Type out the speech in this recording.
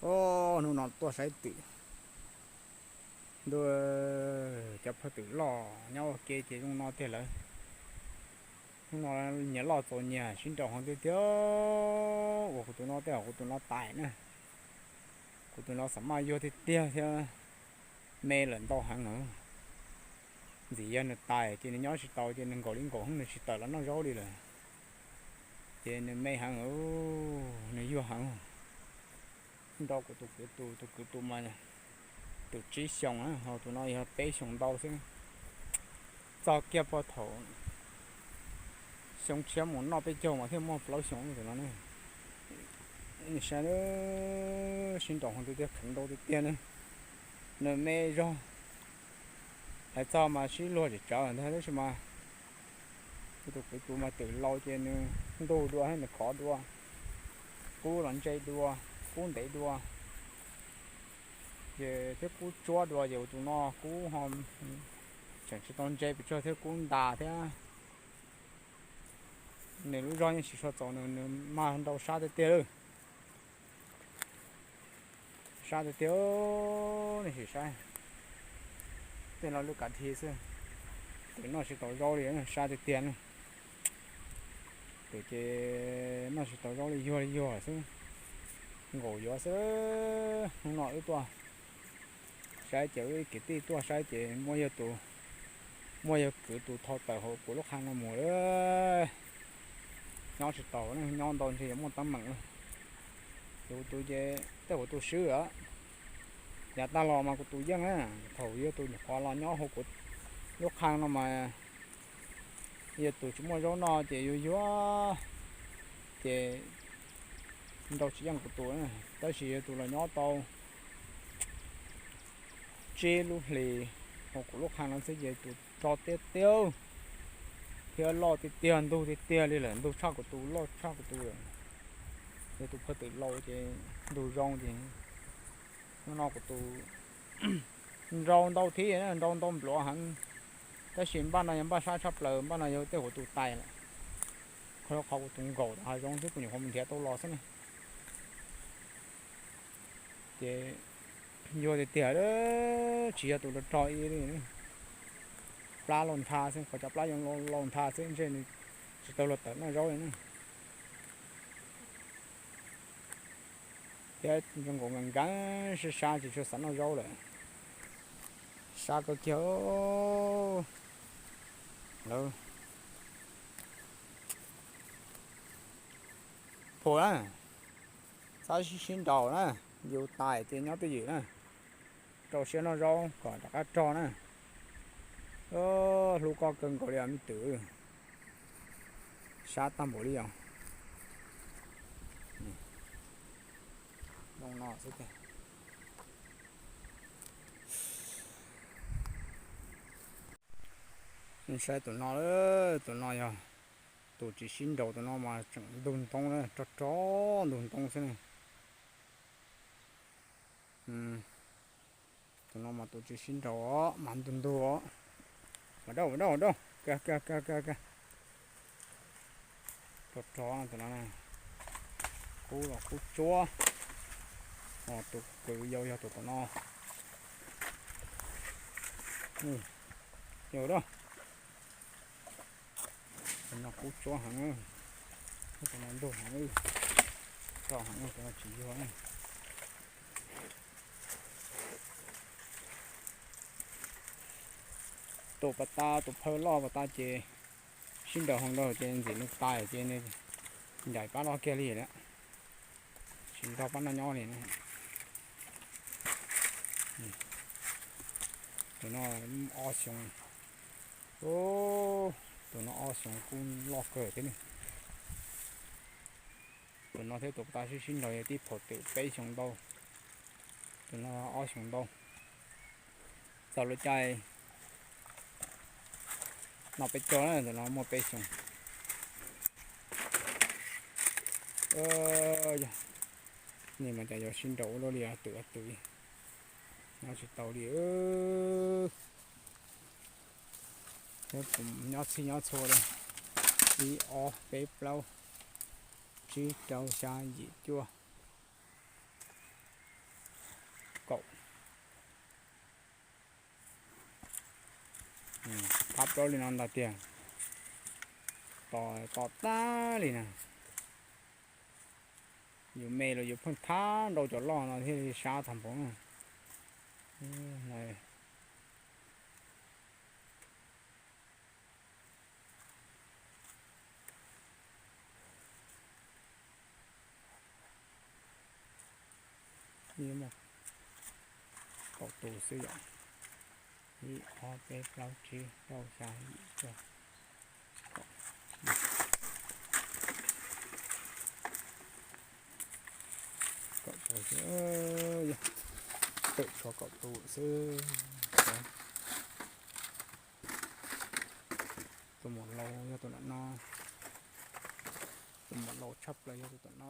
Hnub no tuaj saib twm, ntuj, cov phaj twm loj nyob ua ke ces zoo no tiag lawm. Hnub no nyias loj txaus nyias sib nraus heev tiag tiag. Uas kuv tus no tej zaum kuv tus no tais na, kuv tus no xav maj yuag tiag tiag thiab, me lawm ntau heev os. Ntxim yog nws tais ces nws nyob tsis tau ces nws nkaum li nkaum heev, nws tsis tawm los noj zaub li lawm. Ces nws me heev, nws yuag heev. Nrau kuv tus kwv tus, tus kwv tus mas twm tsib xyoos na, ho tus no yog peb xyoos ntau xwb. Txog kiag puag thaum xyoo tshiab mus noj peb caug mas thiaj muaj plaub xyoos tus no ne. Saib, sib nraus heev tiag tiag, kheev ntau tiag tiag ne. Nws me zog, hais txog mas sib luag tsis tsawv ntag tab sis mas kuv tus kwv tus mas twm laus ces nws ntug dua thiab nws khov dua, kub los ntse dua, kub ntev dua, ces thiab kub tsuab dua ces tus no kub ho tseem tsis tau ntse pes tsawg thiab kub ntas thiab. Nws lub zog yeej tsis tshua txaus nws, nws mag nrau sab tiag tiag lawm. Sab tiag tiag, nej sim saib. Tej no lub kav dhi xwb, twm noj tsis tau zaub li, sab tiag tiag ne. Twm ces noj tsis tau zaub li, yuag li yuag xwb, nkaum yuav xwb. Hnub no wb tuaj saib ces wb ib kwv tij tuaj saib ces muaj yawg tus, muaj yawg kwv tus thau tawm hauv kuv lub qhab no mus lawm. Nyob tsis tau, nyob ntau ntshe yuav muaj teeb meem lawm. Ces kuv tus ces tej kuv tus swb os. Yav tag los mas kuv tus yeej na, thaum yawg tus nyuam qhuav los nyob hauv kuv lub qhab no mas yawg tus tsis muaj zaub noj ces yuag yuag ces nrau tsis yeej kuv tus, tab sis yawg tus los nyob tau tsib lub hlis hauv kuv lub qhab no xwb ces tus rog tiag tiag thiab loj tiag tiag, ntug tiag tiag li lawm, ntug tshaj kuv tus, loj tshaj kuv tus lawm. Yog tus phaj twm laus ces ntug zoo ces hnub no kuv tus nrau ntau thiab, nrau ntau npluav heev. Tab sis npaj no yog npaj sab tshaj plaws, npaj no yog tej kuv tus tais lawm. Qhov, qhov kuv tus nkaum tom hav zoov xwb kuv nyuam qhuav mus nrhiav tau los xwb na. Ces yuag tiag tiag, tsis yog tus rog rog ib li. Plab laus ntha xwb, qhov cov plab yuav laus ntha xwb ntshe nws tsis tau luag tawm noj zaub li na. Thiab zoo nkaus nkees nkees sab sab tsis tshua xav noj zaub lawm. Sab kawg kiag lawm. Phum na, txhob sib sib nraus na, yus tais ces nyob twj ywm na, rau siab noj zaub kom rov qab rog na. Hlub koj kawg nkaus li os me twm. Sab tag npaum li os. Zoo no xwb tiag. Nej saib tus no, tus no yog tus tsis sib nraus, tus no mas tseem ntug ntoo na, rog rog ntug ntoo xwb na. Tus no mas tus tsis sib nraus os, mas ntug ntug os. Ua dau, ua dau, ua dau, kag kag kag kag kag. Rog rog tus no, kub los kub tsuab. Tus kwv yau yog tus tom no. Yau da. Tus no kub tsuab heev, tus no ntug heev, rog heev, tus no tsis yuag. Tus pas tas, tus phaj loj pas tas ces sib nraus heev rau ces ntxim nws tais ces nws ncaim pab loj kiag li lawm, tsis nrog pab noj nyob li na. Tus no ob xyoos, tus no ob xyoos kuj loj kawg thiab ne. Tus no thiab tus pas tas sib sib nraus yog tib phaum twm peb xyoos ntau, tus no ob xyoos ntau. Txog lub caij noj peb caug na, tus no muaj peb xyoos. Yog nej mas cas yuav sib nraus ua luaj li, twm twm nyob tsis tau li. Nyob txhij nyob txhua li, ib ob peb plaub tsib rau xya yim cuaj. Rau li no ntag tiag. Tos, tos tag li na. Yus me los yus pheej thab nrau cov loj no thiaj li sab tag npaum na. Kaum tus xwb yom. Ib, ob, peb, plaub, tsib, rau, xya, yim, cuaj, kaum tus xwb. Peb tshuav kaum tus xwb. Tus muam laus yog tus nram no. Tus muam laus tshaj plaws yog tus tom no.